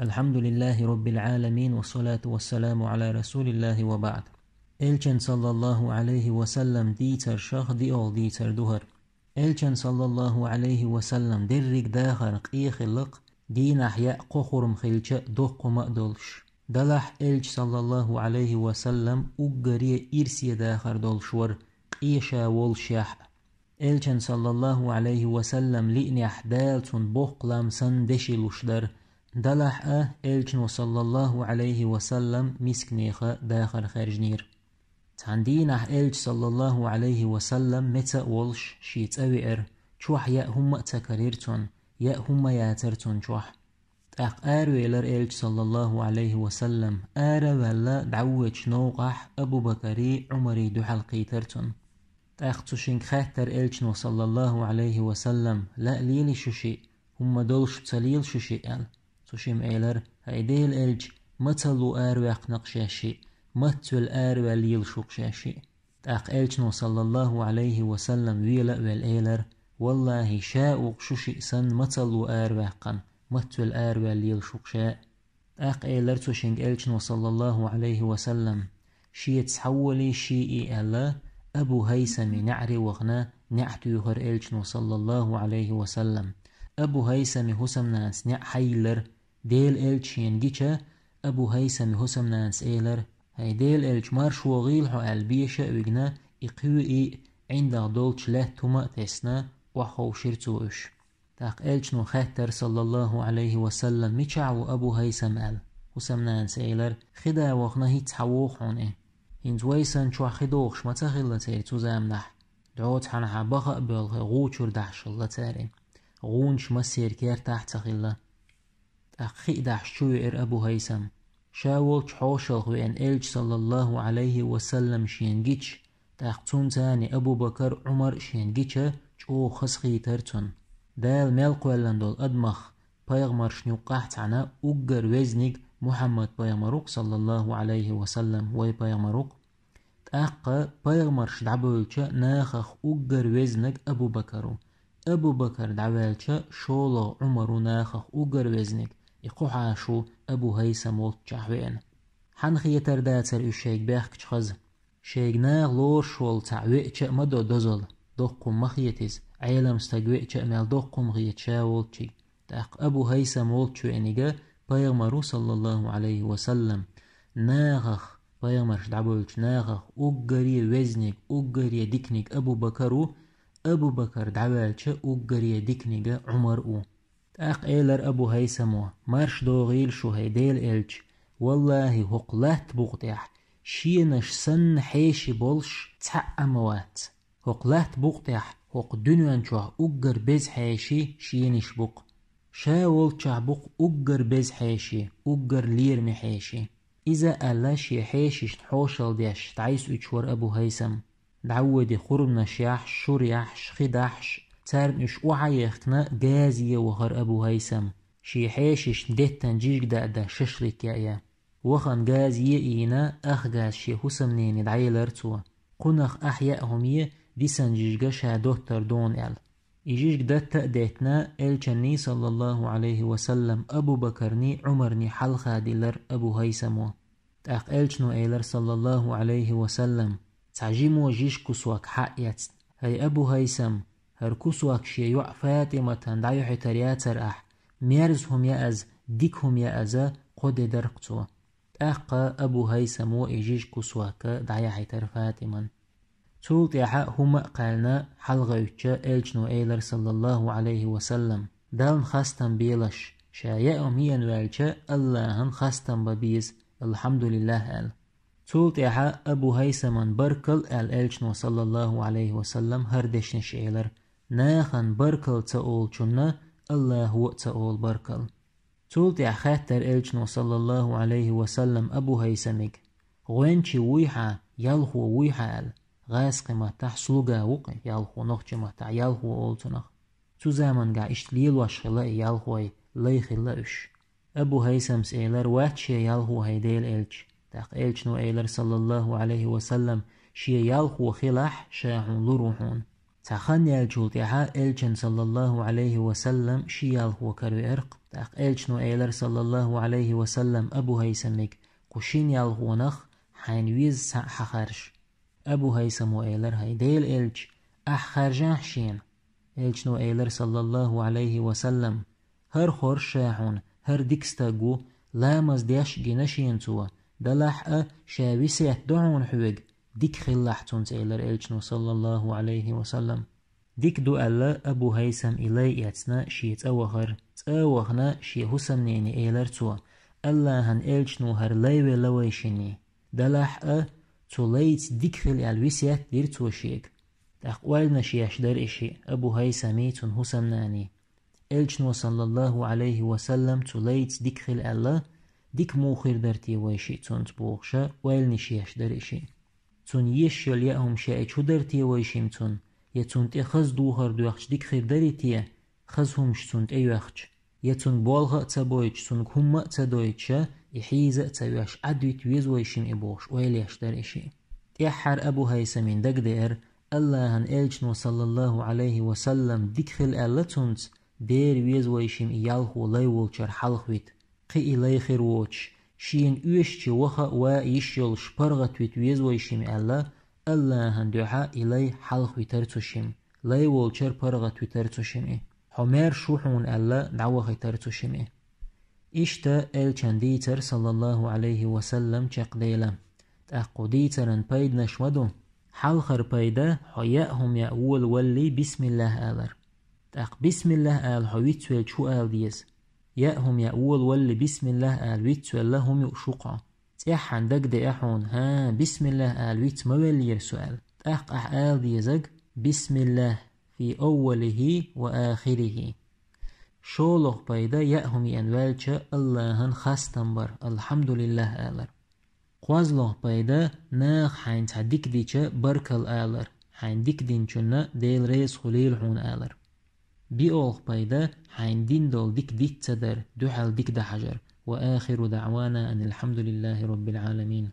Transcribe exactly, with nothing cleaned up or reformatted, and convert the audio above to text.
الحمد لله رب العالمين، والصلاة والسلام على رسول الله وبعد. Элчан, саллаллаху Ӏалайхи ва саллам, дийцар шах диъол дийцар ду хӀара. Элчан, саллаллаху Ӏалайхи ва саллам, дерриг дахар къе хилла-кх, дийнахь яа кхо хурма хилча а доккха хӀума а долуш. Делахь Элча, саллаллаху Ӏалайхи ва саллам, уггаре ирсе дахар долуш вара, къе ша волушехь а. Элчан, саллаллаху Ӏалайхи ва саллам, лиънехь Дала цунна боккха лам санна деши луш дара. Делахь а Элчано, саллаллаху Ӏалайхи ва саллам, мисканеха дахар хаьржинера. Цхьана дийнахь Элча, саллаллаху Ӏалайхи ва саллам, меца а волуш, шен цӀа веара, чохь яа хӀумма а ца карийра цунна, яа хӀумма а яцара цунна чохь. ТӀаккха аравелара Элча, саллаллаху Ӏалайхи ва саллам, ара а ваьлла, дӀавоьдучу новкъахь Абу-Бакарий, Ӏумарий дуьхьал кхийтара цунна. ТӀаккха цу шинга хаьттара Элчано, саллаллаху Ӏалайхи ва саллам: «Лаа лелий шу шиъ, хӀумма долуш ца лела шу шиъ?» – аьлла. Цу шимма элара: «ХӀай Делан Элча, мацалло араваьккхина-кх шаьш шиъ, мацвелла араваьлла лела шу-кх шаьш шиъ». ТӀаккха Элчано, саллаллаху Ӏалайхи ва саллам, вела а велла, элара: «ВаллахӀи, ша ву-кх шу шиъ санна мацалло араваьккхина, мацвелла араваьлла лела шу-кх ша». ТӀаккха элара цу шинга Элчано, саллаллаху Ӏалайхи ва саллам: «Шеца схьаволий шиъ и», – аьлла, Абу ХӀайсаман неӀаре вахана, неӀ туьйхира Элчано, саллаллаху Ӏалайхи ва саллам. Абу ХӀайсаман хӀусамнанас неӀ хьайиллара, Делан Элча шена гича, Абу ХӀайсаман хӀусамнанас элара: «ХӀай Делан Элча, марша вогӀийла хьо», – аьлла, беша а вигна, и кхуьу и а, ӀиндагӀ долчу лаьтта хӀума а тесна, охьаховшийра цо уьш. ТӀаккха Элчано хаьттара, саллаллаху Ӏалайхи ва саллам: «Мичахь ву Абу ХӀайсам?» – аьлла. ХӀусамнанас элара: «ХӀида вахана хӀинцца схьавогӀу хьуна и. ХӀинца вай санна чохь хи дохуш ма ца хилла церан цу заманахь. ДӀо цхьанхьа баха а боьлхий, гӀу чуьра дахьаш хилла цара и. ГӀунаш массеран кертахь а ца хилла». ТӀаккха хи а дахьаш чу веара Абу ХӀайсам. Ша волчу хьошалгӀа веана Элча, саллаллаху Ӏалайхи ва саллам, шена гича, тӀаккха цунна царний Абу-Бакар, Ӏумар а шена гича, чӀогӀа хазахийтара цунна. Дала мел кхоьллина долу адамах пайхамаршна юккъахь цхьаьна уггар везниг Мухьаммад-пайхамар ву-кх, саллаллаху Ӏалайхи ва саллам, вай пайхамар ву-кх. ТӀаккха пайхамарш дӀабевлча нахах уггар везниг Абу-Бакар ву. Абу-Бакар дӀаваьлча шолгӀа Ӏумар ву нахах уггар везниг, и кхо хьаша ву Абу ХӀайсам волччохь веана. Хьанна хетар дацара уьш шайга бехкачу хаза? Шайга наха лоруш волу цхьаъ веача а ма до дозалла, доккха хӀума ма хета иза, Ӏелам стаг веача а мел доккха хӀума хета ша волччига. ТӀаккха Абу ХӀайсам волчу веанига пайхамар ву, саллаллаху Ӏалайхи ва саллам, нахах, пайхамарш дӀабевлчу нахах уггаре везниг, уггаре диканиг Абу-Бакар ву, Абу-Бакар дӀаваьлча уггаре диканига Ӏумар а ву. ТӀаккха элара Абу ХӀайсамо: «Марша догӀийла шу, хӀай Делан Элча, валлахӀи, хӀокху латта букъа тӀехь шенаш санна хьеший болуш цхьаъ а ма вац. ХӀокху латта букъа тӀехь, хӀокху дуьнен чохь уггар беза хьеший шенаш бу-кх. Ша волччохь бу-кх уггар беза хьеший, уггар лераме хьеший». Иза аьлла, шен хьешашна хьошалла деш, дӀасаоьцуш вара Абу ХӀайсам. ДӀавоьду хурманаш яхьаш, шура яхьаш, хи дахьаш, царна уьш охьа а яхкина, газе вахара Абу ХӀайсам. Шен хьешашна деттан жижиг даа а дан, шашлык яа а ян. Вахана газе а йина, ах газ шен хӀусамнене дӀаелара цо. Кхунах ахь яа хӀума е, дисана жижиг ша доттур ду хьуна аьлла. И жижиг детта а деттина, Элчанний, саллаллаху Ӏалайхи ва саллам, Абу-Бакарний, Ӏумарний хьалха диллара Абу ХӀайсамо. ТӀаккха Элчано элара, саллаллаху Ӏалайхи ва саллам: «Цхьа жимо жижиг кусок хьа а эцна, хӀай Абу ХӀайсам, хӀара кусок шен йоӀ ФатӀиматан дӀайохьуьйтур яцара ахь, мерза хӀума яа иза, дика хӀума яа иза, кхо де дара-кх цо». ТӀаккха Абу ХӀайсамо и жижиг кусок дӀаяхьийтара ФатӀиман. Цул тӀаьхьа хӀума а кхаьллина, хьалагӀевттича, Элчано элара, саллаллаху Ӏалайхи ва саллам: «Далла хастам белаш, ша яа хӀума еана ваьлча, АллахӀан хастам бан беза, алхьамдулиллахӀ», – аьлла. Цул тӀаьхьа Абу ХӀайсаман баркалла аьлла, Элчано, саллаллаху Ӏалайхи ва саллам, хӀара дешнаш элара: «Нахана баркалла ца олучунна АллахӀо а ца олу баркалла». Цул тӀаьхьа хаьттара Элчано, саллаллаху Ӏалайхи ва саллам, Абу ХӀайсамига: «ГӀоьнчи вуй хьан, ялхо вуй хьан?» – аьлла. ГӀазкхийн маттахь слуга ву-кх, ялхо, нохчийн маттахь ялхо олу цунах. Цу заманахь иштта лелош хилла и ялхой, лай хилла уьш. Абу ХӀайсамс элара: «Вац шен ялхо, хӀай Делан Элча». ТӀаккха Элчано элара, саллаллаху Ӏалайхи ва саллам: «Шен ялхо хилахь, ша хьуна лур ву хьуна». Цхьа хан яьллачул тӀаьхьа Элчан, саллаллаху Ӏалайхи ва саллам, ши ялхо каравеара-кх. ТӀаккха Элчано элира, саллаллаху Ӏалайхи ва саллам, Абу Хайсамига: «Кху шин ялхонах хьайна веза цхьаъ хьахаржа». Абу Хайсамо элира: «ХӀай Делан Элча, ахь харжахь шена». Элчано элира, саллаллаху Ӏалайхи ва саллам: «ХӀара хорша ша хьона, хӀара дика стаг ву, ламаз деш а гина шена цо, делахь а ша весет до хьона хьоьга, дика хилалахь цунца», — элира Элчано, саллаллаху Ӏалайхи ва саллам. Дика ду аьлла, Абу Хайсам и лай эцна, шен цӀа вахара. ЦӀа а вахана, шен хӀусамнене элира цо: «АллахӀан Элчано хӀара лай велла вай шинне. Делахь а цу лайца дика хила», — аьлла, весет дира цо шега. ТӀаккха ойланаш еш дара и шиъ, Абу Хайсами, цун хӀусамнанеи. Элчано, саллаллаху Ӏалайхи ва саллам, цу лайца дика хила аьлла, дика муха хир дара те вай шиъ цунца бохуш, ойланаш еш дара и шиъ. Цунна езаш йолу яа хӀума шаьш хӀу дара те вай шимма цунна, я цунна тӀе хаза духар доьхча дика хир дарий те, хаза хӀумаш цунна тӀе йоьхча, я цунна болх а ца бойтуш, цунга хӀумма а ца дойтуш, и хьийза а ца веш, Ӏадвита веза вай шимма и бохуш, ойла еш дара и шиъ. ТӀаьххьара Абу Хайсамин дагадеара, АллахӀан Элчано, саллаллаху Ӏалайхи ва саллам, дика хила аьлла цунца, дера веза вай шимма и ялхо лай волчара хьалхавита. Кхин и лай хир воцуш, шена оьшучу ваха а, ван а йиш йолуш паргӀатвита веза вай шимма аьлла, АллахӀан дуьхьа и лай хьалхавитара цу шимма. Лай волчара паргӀатвитара цу шимма и. Хьо маьрша ву хьуна аьлла, дӀавахийтара цу шимма и. Иштта Элчан дийцар, саллаллаху Ӏалайхи ва саллам, чекхдела. ТӀаккха кху дийцаран пайданаш ма ду. Хьалхара пайда: хьо яа хӀума яа волавалале, бисмиллахӀ алар. ТӀаккха бисмиллахӀ ала хьо вицвелча хӀу ала деза? Яа хӀума яа волавалале, бисмиллахӀ ала вицвелла хӀума юуш ву-кх хьо. ЦӀеххьана дагадеа хьуна: «ХӀан, бисмиллахӀ ала виц ма веллера со», — аьлла. ТӀаккха ахь ала дезарг: «БисмиллахӀ фи аввалихӀи ва ахирихӀи». ШолгӀа пайда: яа хӀума еана ваьлча, АллахӀан хастам бар, АлхьамдулиллахӀ алар. КхозлагӀа пайда: наха хьайна цхьа дика дича, баркалла алар, хьайна дика динчунна Дела реза хуьлийла хьуна алар. БиолгӀа пайда: хьайна дина долу дика диц ца дар, дуьхьал дика дан хьажар. Ва ахиру даӀвана анил хьамдулиллахӀи роббил Ӏаламин.